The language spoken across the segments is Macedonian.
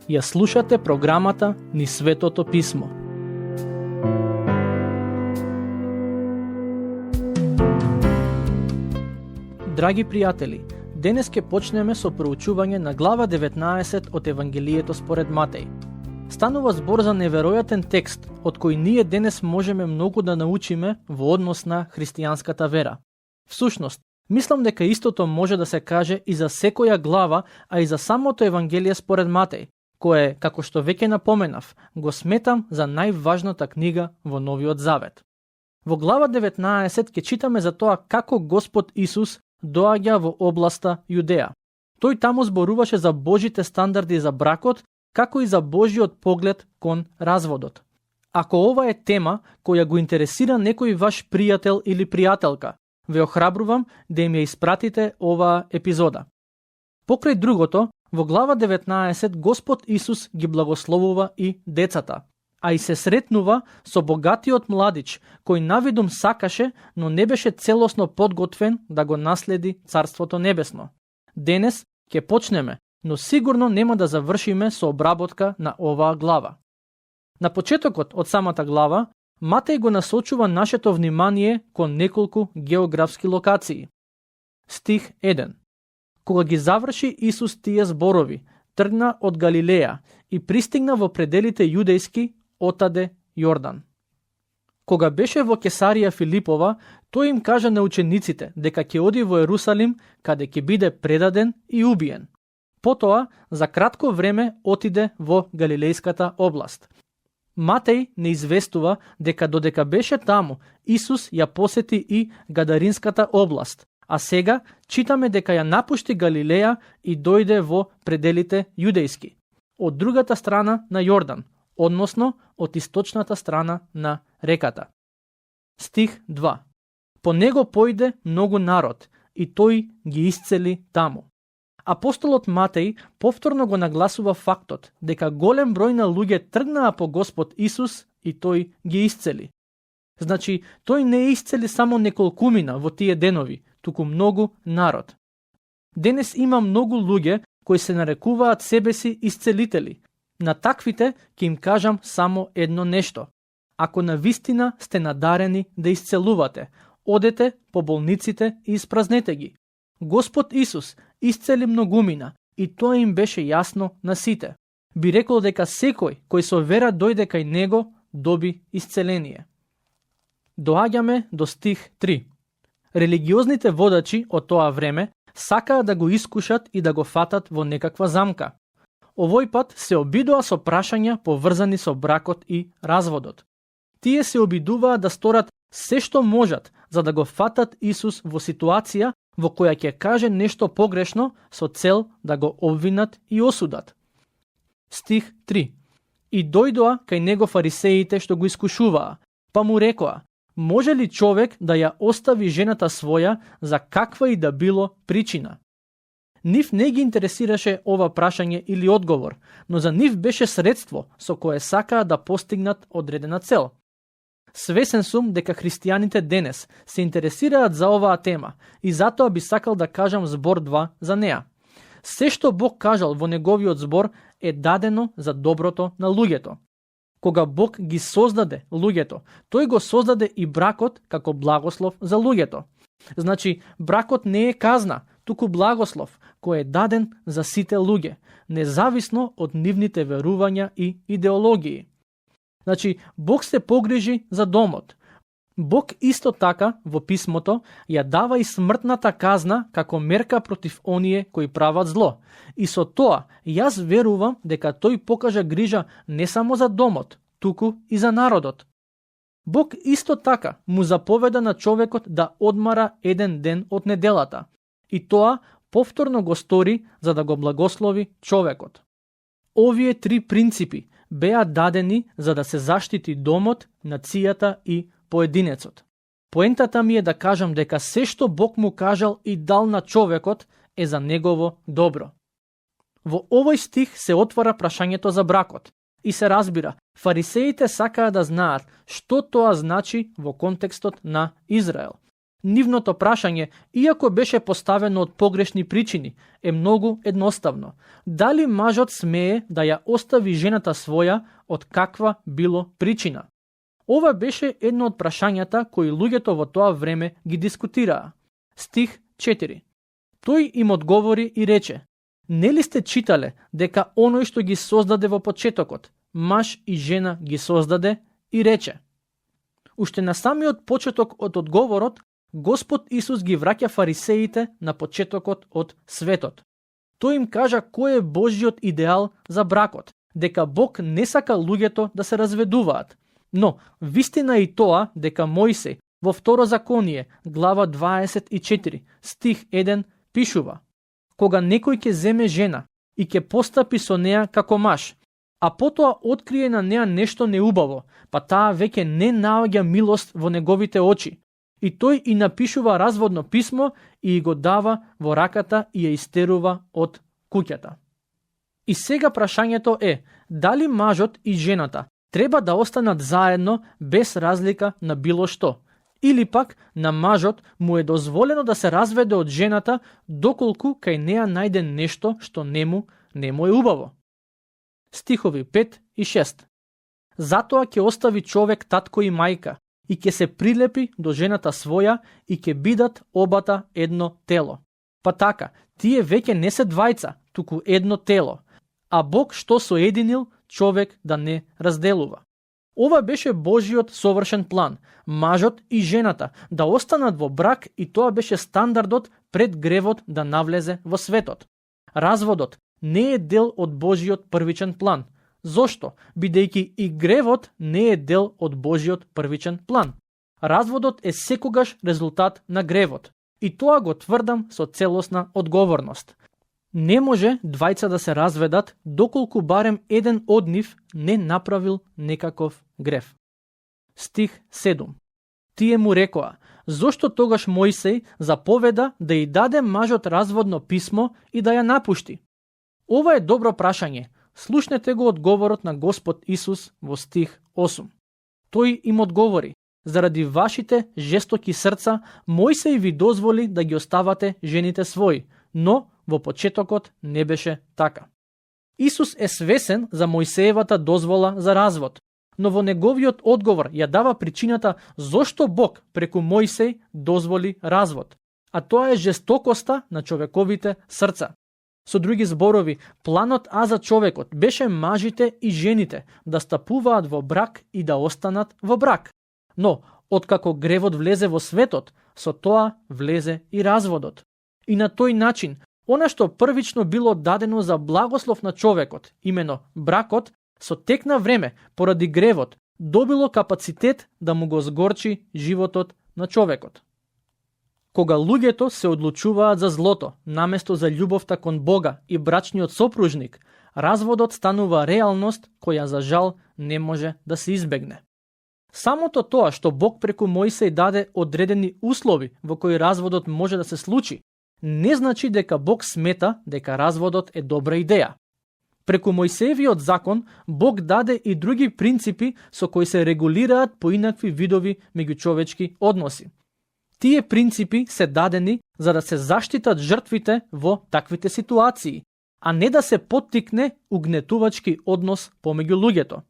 Ја слушате програмата Ни Светото Писмо. Драги пријатели, денес ќе почнеме со проучување на глава 19 од Евангелието според Матеј. Станува збор за неверојатен текст, од кој ние денес можеме многу да научиме во однос на христијанската вера. Всушност, мислам дека истото може да се каже и за секоја глава, а и за самото Евангелие според Матеј, кое, како што веќе напоменав, го сметам за најважната книга во Новиот Завет. Во глава 19 ќе читаме за тоа како Господ Исус доаѓа во областа Јудеја. Тој таму зборуваше за Божите стандарди за бракот, како и за Божиот поглед кон разводот. Ако ова е тема која го интересира некој ваш пријател или пријателка, ве охрабрувам да им ја испратите оваа епизода. Покрај другото, во глава 19 Господ Исус ги благословува и децата, а и се сретнува со богатиот младич, кој навидум сакаше, но не беше целосно подготвен да го наследи Царството Небесно. Денес ќе почнеме, но сигурно нема да завршиме со обработка на оваа глава. На почетокот од самата глава, Матеј го насочува нашето внимание кон неколку географски локации. Стих 1. Кога ги заврши Исус тие зборови, тргна од Галилеја и пристигна во пределите јудејски, отаде Јордан. Кога беше во Кесарија Филипова, тој им кажа на учениците дека ќе оди во Ерусалим, каде ќе биде предаден и убиен. Потоа, за кратко време, отиде во Галилејската област. Матеј не известува дека додека беше таму, Исус ја посети и Гадаринската област, а сега читаме дека ја напушти Галилеја и дојде во пределите јудејски, од другата страна на Јордан, односно од источната страна на реката. Стих 2. По него појде многу народ и тој ги исцели таму. Апостолот Матеј повторно го нагласува фактот дека голем број на луѓе тргнаа по Господ Исус и тој ги исцели. Значи, тој не исцели само неколкумина во тие денови, туку многу народ. Денес има многу луѓе кои се нарекуваат себе си исцелители. На таквите ќе им кажам само едно нешто. Ако навистина сте надарени да исцелувате, одете по болниците и испразнете ги. Господ Исус исцели многумина и тоа им беше јасно на сите. Би рекол дека секој кој со вера дојде кај него доби исцеление. Доаѓаме до стих 3. Религиозните водачи од тоа време сакаа да го искушат и да го фатат во некаква замка. Овој пат се обидоа со прашања поврзани со бракот и разводот. Тие се обидуваа да сторат се што можат за да го фатат Исус во ситуација во која ќе каже нешто погрешно со цел да го обвинат и осудат. Стих 3. И дојдоа кај него фарисеите што го искушуваа, па му рекоа: може ли човек да ја остави жената своја за каква и да било причина? Нив не ги интересираше ова прашање или одговор, но за нив беше средство со кое сакаа да постигнат одредена цел. Свесен сум дека христијаните денес се интересираат за оваа тема и затоа би сакал да кажам збор 2 за неа. Се што Бог кажал во неговиот збор е дадено за доброто на луѓето. Кога Бог ги создаде луѓето, тој го создаде и бракот како благослов за луѓето. Значи, бракот не е казна, туку благослов, кој е даден за сите луѓе, независно од нивните верувања и идеологии. Значи, Бог се погрижи за домот. Бог исто така во писмото ја дава и смртната казна како мерка против оние кои прават зло. И со тоа, јас верувам дека тој покажа грижа не само за домот, туку и за народот. Бог исто така му заповеда на човекот да одмара еден ден од неделата. И тоа повторно го стори за да го благослови човекот. Овие три принципи беа дадени за да се заштити домот, нацијата и поединецот. Поентата ми е да кажам дека се што Бог му кажал и дал на човекот е за негово добро. Во овој стих се отвара прашањето за бракот и се разбира, фарисеите сакаа да знаат што тоа значи во контекстот на Израел. Нивното прашање, иако беше поставено од погрешни причини, е многу едноставно. Дали мажот смее да ја остави жената своја од каква било причина? Ова беше едно од прашањата кои луѓето во тоа време ги дискутираа. Стих 4. Тој им одговори и рече: нели сте читале дека оној што ги создаде во почетокот, маж и жена ги создаде, и рече. Уште на самиот почеток од одговорот, Господ Исус ги враќа фарисеите на почетокот од светот. Тој им кажа кој е Божјиот идеал за бракот, дека Бог не сака луѓето да се разведуваат. Но, вистина и тоа дека Мојсей во Второзаконие, глава 24, стих 1, пишува: кога некој ќе земе жена и ќе постапи со неа како маж, а потоа открие на неа нешто неубаво, па таа веќе не наоѓа милост во неговите очи, и тој и напишува разводно писмо и го дава во раката и ја истерува од куќата. И сега прашањето е, дали мажот и жената треба да останат заедно без разлика на било што, или пак на мажот му е дозволено да се разведе од жената доколку кај неа најде нешто што не му е убаво. Стихови 5 и 6. Затоа ќе остави човек татко и мајка и ќе се прилепи до жената своја и ќе бидат обата едно тело. Па така, тие веќе не се двајца, туку едно тело, а Бог што соединил, човек да не разделува. Ова беше Божиот совршен план, мажот и жената да останат во брак, и тоа беше стандардот пред гревот да навлезе во светот. Разводот не е дел од Божиот првичен план. Зошто? Бидејќи и гревот не е дел од Божиот првичен план. Разводот е секогаш резултат на гревот. И тоа го тврдам со целосна одговорност. Не може двајца да се разведат доколку барем еден од нив не направил некаков грев. Стих 7. Тие му рекоа: зошто тогаш Мојсей заповеда да ја даде мажот разводно писмо и да ја напушти? Ова е добро прашање. Слушнете го одговорот на Господ Исус во стих 8. Тој им одговори: заради вашите жестоки срца, Мојсей ви дозволи да ги оставате жените своји, но во почетокот не беше така. Исус е свесен за Мојсеевата дозвола за развод, но во неговиот одговор ја дава причината зошто Бог преку Мојсей дозволи развод, а тоа е жестокоста на човековите срца. Со други зборови, планот А за човекот беше мажите и жените да стапуваат во брак и да останат во брак. Но, откако гревот влезе во светот, со тоа влезе и разводот. И на тој начин, она што првично било дадено за благослов на човекот, имено бракот, со тек на време, поради гревот, добило капацитет да му го згорчи животот на човекот. Кога луѓето се одлучуваат за злото, наместо за љубовта кон Бога и брачниот сопружник, разводот станува реалност која за жал не може да се избегне. Самото тоа што Бог преку Мојсей даде одредени услови во кои разводот може да се случи, не значи дека Бог смета дека разводот е добра идеја. Преку Мојсеевиот закон, Бог даде и други принципи со кои се регулираат поинакви видови меѓучовечки односи. Тие принципи се дадени за да се заштитат жртвите во таквите ситуации, а не да се поттикне угнетувачки однос помеѓу луѓето.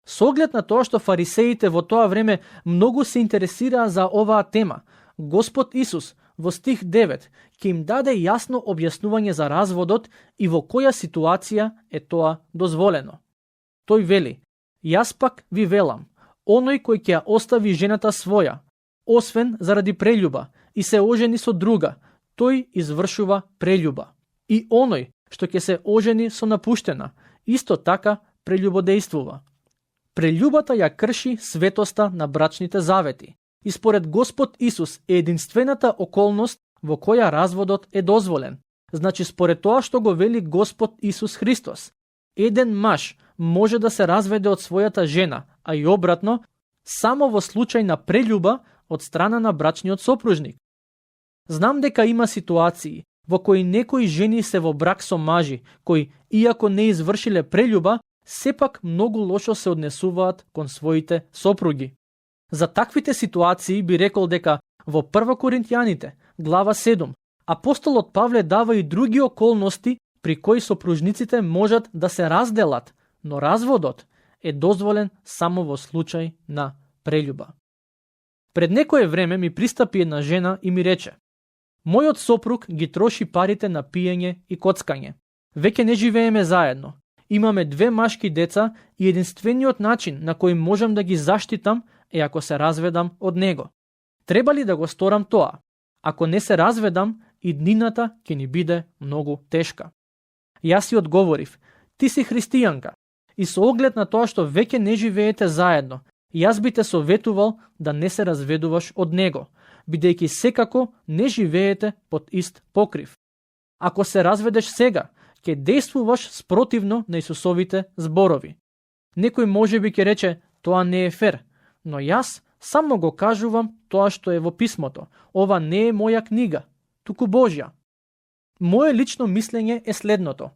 Со оглед на тоа што фарисеите во тоа време многу се интересираа за оваа тема, Господ Исус во стих 9 ќе им даде јасно објаснување за разводот и во која ситуација е тоа дозволено. Тој вели: јас пак ви велам, оној кој ќе ја остави жената своја, освен заради прељуба, и се ожени со друга, тој извршува прељуба. И оној што ќе се ожени со напуштена, исто така прељубодејствува. Прељубата ја крши светоста на брачните завети и според Господ Исус е единствената околност во која разводот е дозволен. Значи според тоа што го вели Господ Исус Христос, еден маж може да се разведе од својата жена, а и обратно, само во случај на прељуба од страна на брачниот сопружник. Знам дека има ситуации во кои некои жени се во брак со мажи, кои, иако не извршиле прељуба, сепак многу лошо се однесуваат кон своите сопруги. За таквите ситуации би рекол дека Во 1 Коринтијаните, глава 7, апостолот Павле дава и други околности при кои сопружниците можат да се разделат, но разводот е дозволен само во случај на прељуба. Пред некое време ми пристапи една жена и ми рече: мојот сопруг ги троши парите на пиење и коцкање. Веќе не живееме заедно. Имаме 2 машки деца и единствениот начин на кој можам да ги заштитам е ако се разведам од него. Треба ли да го сторам тоа? Ако не се разведам, иднината ќе ни биде многу тешка. Јас си одговорив: ти си христијанка и со оглед на тоа што веќе не живеете заедно, јас би те советувал да не се разведуваш од него, бидејќи секако не живеете под ист покрив. Ако се разведеш сега, ќе действуваш спротивно на Исусовите зборови. Некој можеби ќе рече: тоа не е фер, но јас само го кажувам тоа што е во писмото. Ова не е моја книга, туку Божја. Моje лично мислење е следното: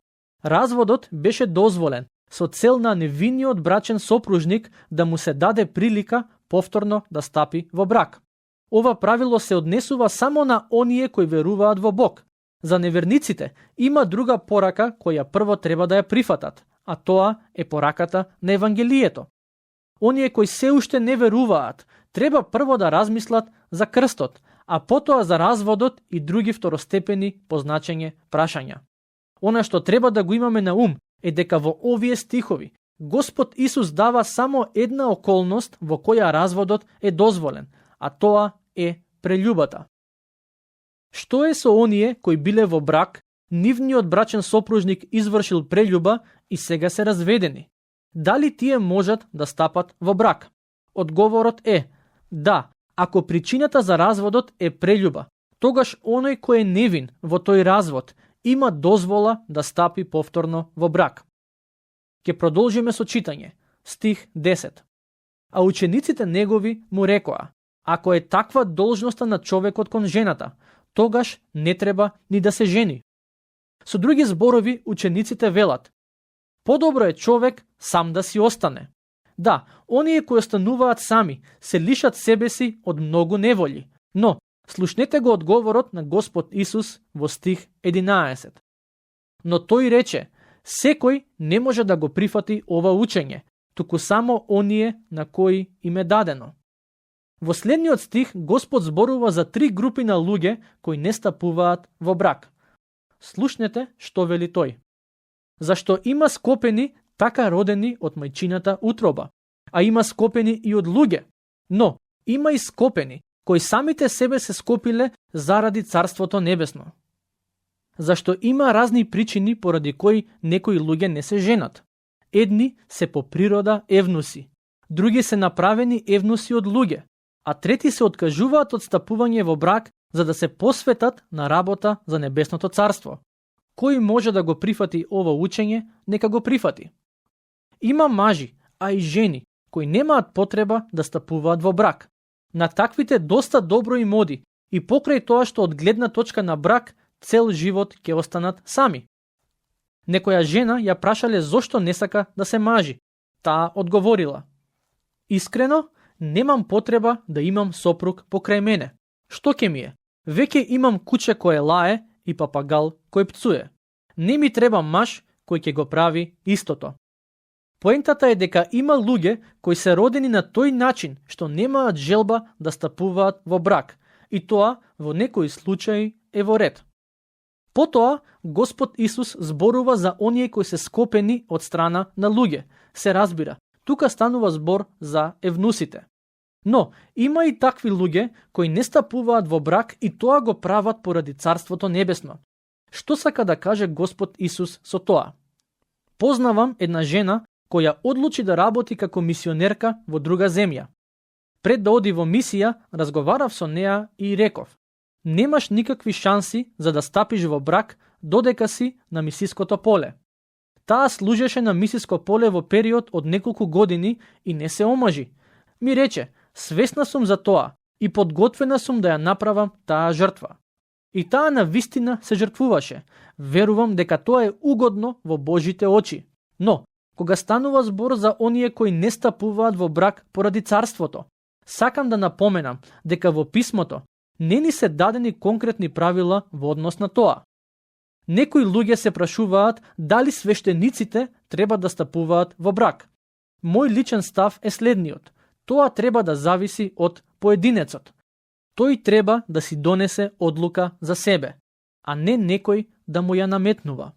разводот беше дозволен со цел на невинниот брачен сопружник да му се даде прилика повторно да стапи во брак. Ова правило се однесува само на оние кои веруваат во Бог. За неверниците има друга порака која прво треба да ја прифатат, а тоа е пораката на Евангелието. Оние кои се уште не веруваат, треба прво да размислат за крстот, а потоа за разводот и други второстепени по значење прашања. Она што треба да го имаме на ум е дека во овие стихови Господ Исус дава само една околност во која разводот е дозволен, а тоа е прељубата. Што е со оние кои биле во брак, нивниот брачен сопружник извршил прељуба и сега се разведени? Дали тие можат да стапат во брак? Одговорот е да, ако причината за разводот е прељуба, тогаш оној кој е невин во тој развод има дозвола да стапи повторно во брак. Ке продолжиме со читање. Стих 10. А учениците негови му рекоа: ако е таква должноста на човекот кон жената, тогаш не треба ни да се жени. Со други зборови, учениците велат: подобро е човек сам да си остане. Да, оние кои остануваат сами се лишат себе си од многу неволји, но слушнете го одговорот на Господ Исус во стих 11. Но тој рече: секој не може да го прифати ова учење, туку само оние на кои им е дадено. Во следниот стих Господ зборува за 3 групи на луѓе кои не стапуваат во брак. Слушнете што вели тој. Зашто има скопени така родени од мајчината утроба, а има скопени и од луѓе, но има и скопени кои самите себе се скопиле заради Царството Небесно. Зашто има разни причини поради кои некои луѓе не се женат. Едни се по природа евнуси, други се направени евнуси од луѓе, а трети се откажуваат од стапување во брак за да се посветат на работа за Небесното Царство. Кој може да го прифати ова учење, нека го прифати. Има мажи, а и жени, кои немаат потреба да стапуваат во брак. На таквите доста добро им оди и покрај тоа што од гледна точка на брак цел живот ќе останат сами. Некоја жена ја прашале зошто не сака да се мажи. Таа одговорила: искрено, немам потреба да имам сопруг покрај мене. Што ќе ми е? Веќе имам куче кое лае и папагал кој пцуе. Не ми треба маж кој ќе го прави истото. Поентата е дека има луѓе кои се родени на тој начин што немаат желба да стапуваат во брак, и тоа во некои случаи е во ред. Потоа Господ Исус зборува за оние кои се скопени од страна на луѓе. Се разбира, тука станува збор за евнусите. Но има и такви луѓе кои не стапуваат во брак и тоа го прават поради Царството Небесно. Што сака да каже Господ Исус со тоа? Познавам една жена која одлучи да работи како мисионерка во друга земја. Пред да оди во мисија, разговарав со неа и реков: немаш никакви шанси за да стапиш во брак додека си на мисиското поле. Таа служеше на мисиско поле во период од неколку години и не се омажи. Ми рече: свесна сум за тоа и подготвена сум да ја направам таа жртва. И таа навистина се жртвуваше. Верувам дека тоа е угодно во Божите очи. Но, кога станува збор за оние кои не стапуваат во брак поради царството, сакам да напоменам дека во писмото не ни се дадени конкретни правила во однос на тоа. Некои луѓе се прашуваат дали свештениците треба да стапуваат во брак. Мој личен став е следниот. Тоа треба да зависи од поединецот. Тој треба да си донесе одлука за себе, а не некој да му ја наметнува.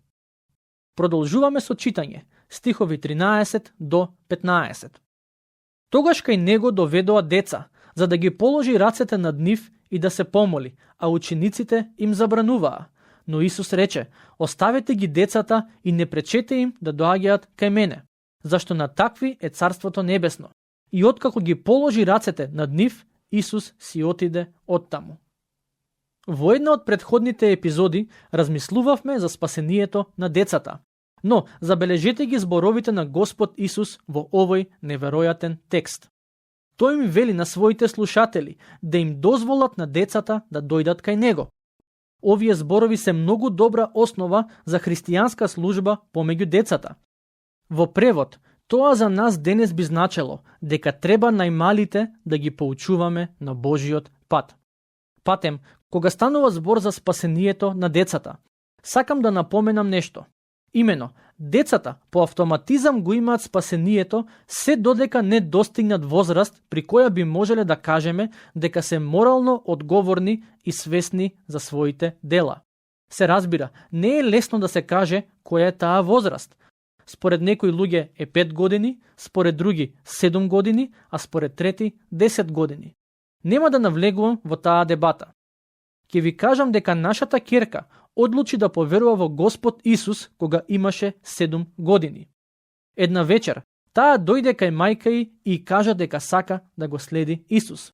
Продолжуваме со читање, стихови 13 до 15. Тогаш кај него доведоа деца, за да ги положи рацете над нив и да се помоли, а учениците им забрануваа. Но Исус рече: оставете ги децата и не пречете им да доаѓаат кај мене, зашто на такви е Царството Небесно. И откако ги положи рацете над нив, Исус си отиде оттаму. Во една од предходните епизоди размислувавме за спасението на децата, но забележете ги зборовите на Господ Исус во овој неверојатен текст. Тој им вели на своите слушатели да им дозволат на децата да дојдат кај него. Овие зборови се многу добра основа за христијанска служба помеѓу децата. Во превод, тоа за нас денес би значело дека треба најмалите да ги поучуваме на Божиот пат. Патем, кога станува збор за спасението на децата, сакам да напоменам нешто. Имено, децата по автоматизам го имаат спасението се додека не достигнат возраст при која би можеле да кажеме дека се морално одговорни и свесни за своите дела. Се разбира, не е лесно да се каже која е таа возраст. Според некои луѓе е 5 години, според други 7 години, а според трети 10 години. Нема да навлегувам во таа дебата. Ќе ви кажам дека нашата ќерка одлучи да поверува во Господ Исус кога имаше 7 години. Една вечер, таа дојде кај мајка и кажа дека сака да го следи Исус.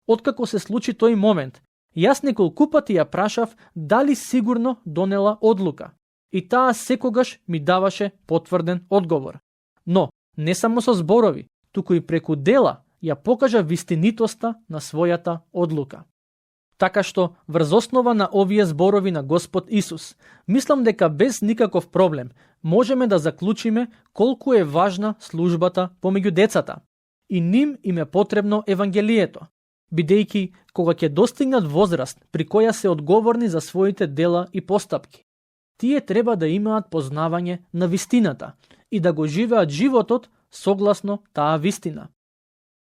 Откако се случи тој момент, јас неколку пати ја прашав дали сигурно донела одлука. И таа секогаш ми даваше потврден одговор. Но, не само со зборови, туку и преку дела ја покажа вистинитоста на својата одлука. Така што, врз основа на овие зборови на Господ Исус, мислам дека без никаков проблем можеме да заклучиме колку е важна службата помеѓу децата. И ним им е потребно Евангелието, бидејќи кога ќе достигнат возраст при која се одговорни за своите дела и постапки, тие треба да имаат познавање на вистината и да го живеат животот согласно таа вистина.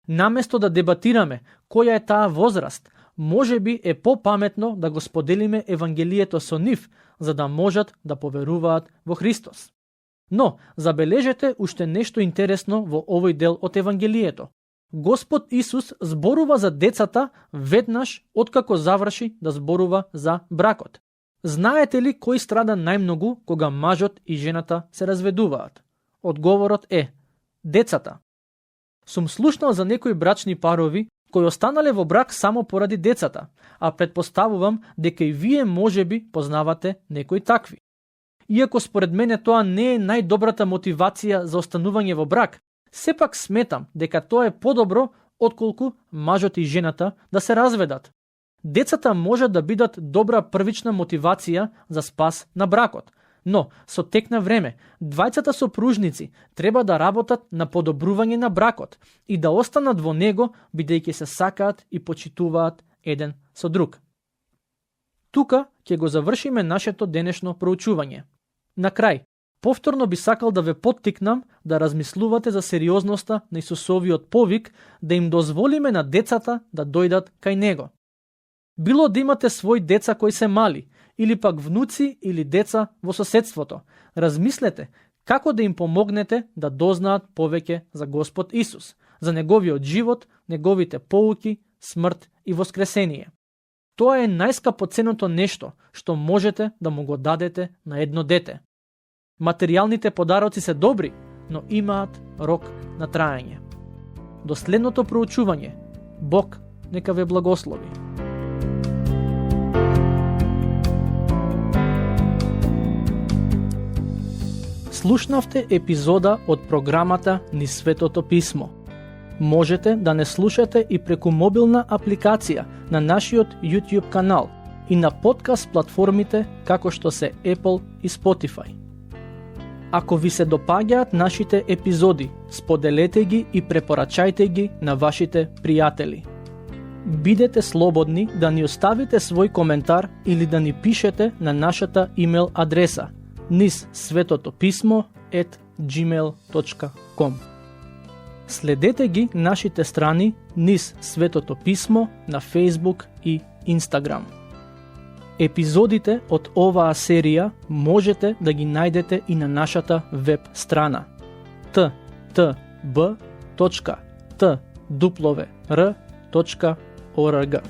Наместо да дебатираме која е таа возраст, може би е попаметно да го споделиме Евангелието со нив, за да можат да поверуваат во Христос. Но, забележете уште нешто интересно во овој дел од Евангелието. Господ Исус зборува за децата веднаш откако заврши да зборува за бракот. Знаете ли кој страда најмногу кога мажот и жената се разведуваат? Одговорот е децата. Сум слушнал за некои брачни парови кои останале во брак само поради децата, а предпоставувам дека и вие можеби познавате некои такви. Иако според мене тоа не е најдобрата мотивација за останување во брак, сепак сметам дека тоа е подобро отколку мажот и жената да се разведат. Децата можат да бидат добра првична мотивација за спас на бракот, но со тек на време, двајцата сопружници треба да работат на подобрување на бракот и да останат во него бидејќи се сакаат и почитуваат еден со друг. Тука ќе го завршиме нашето денешно проучување. На крај, повторно би сакал да ве поттикнам да размислувате за сериозноста на Исусовиот повик да им дозволиме на децата да дојдат кај него. Било да имате свој деца кои се мали, или пак внуци или деца во соседството, размислете како да им помогнете да дознаат повеќе за Господ Исус, за неговиот живот, неговите поуки, смрт и воскресение. Тоа е најскапоценото нешто што можете да му го дадете на едно дете. Материјалните подароци се добри, но имаат рок на траење. До следното проучување, Бог нека ве благослови. Слушнавте епизода од програмата Низ Светото Писмо. Можете да не слушате и преку мобилна апликација на нашиот YouTube канал и на подкаст платформите како што се Apple и Spotify. Ако ви се допаѓаат нашите епизоди, споделете ги и препорачајте ги на вашите пријатели. Бидете слободни да ни оставите свој коментар или да ни пишете на нашата имейл адреса nizsvetotopисmo@gmail.com. Следете ги нашите страни Низ Светото Писмо на Facebook и Instagram. Епизодите од оваа серија можете да ги најдете и на нашата веб страна ttb.twr.org.